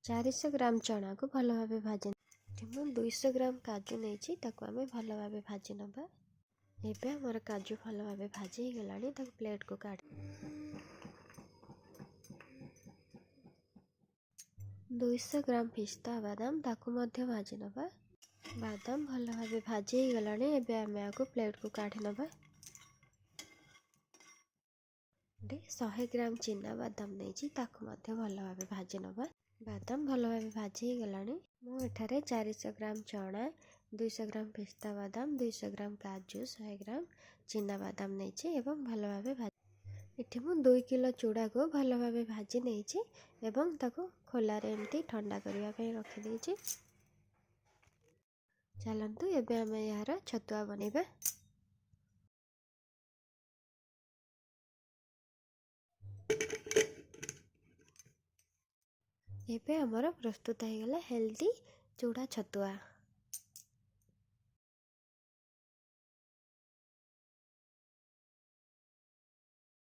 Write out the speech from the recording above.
400 ଗ୍ରାମ ଚଣାକୁ ଭଲ ଭାବେ ଭାଜି। ମୁଁ 200 ଗ୍ରାମ କାଜୁ ନେଇଛି, ତାକୁ ଆମେ ଭଲ ଭାବେ ଭାଜି ନେବା। ଏବେ ଆମର କାଜୁ ଭଲ ଭାବେ ଭାଜି ହେଇଗଲାଣି, ତାକୁ ପ୍ଲେଟ୍କୁ କାଢ଼ି 200 ଗ୍ରାମ ପିସ୍ତା ବାଦାମ, ତାକୁ ମଧ୍ୟ ଭାଜି ନେବା। ବାଦାମ ଭଲ ଭାବେ ଭାଜି ହେଇଗଲାଣି, ଏବେ ଆମେ ଏହାକୁ ପ୍ଲେଟ୍କୁ କାଢ଼ି ନେବା। 100 ଗ୍ରାମ ଚିନା ବାଦାମ ନେଇଛି, ତାକୁ ମଧ୍ୟ ଭଲ ଭାବେ ଭାଜି ନେବା। ବାଦାମ ଭଲ ଭାବେ ଭାଜି ହେଇଗଲାଣି। ମୁଁ ଏଠାରେ 400 ଗ୍ରାମ ଚଣା, 200 ଗ୍ରାମ ପିସ୍ତା ବାଦାମ, 200 ଗ୍ରାମ କାଜୁ, 100 ଗ୍ରାମ ଚିନା ବାଦାମ ନେଇଛି ଏବଂ ଭଲ ଭାବେ ଭାଜି। ଏଠି ମୁଁ 2 କିଲୋ ଚୁଡ଼ାକୁ ଭଲ ଭାବେ ଭାଜି ନେଇଛି ଏବଂ ତାକୁ ଖୋଲାରେ ଏମିତି ଥଣ୍ଡା କରିବା ପାଇଁ ରଖିଦେଇଛି। ଚାଲନ୍ତୁ ଏବେ ଆମେ ଏହାର ଛତୁଆ ବନେଇବା। ଏବେ ଆମର ପ୍ରସ୍ତୁତ ହେଇଗଲା ହେଲ୍ଦି ଚୁଡ଼ା ଛତୁଆ।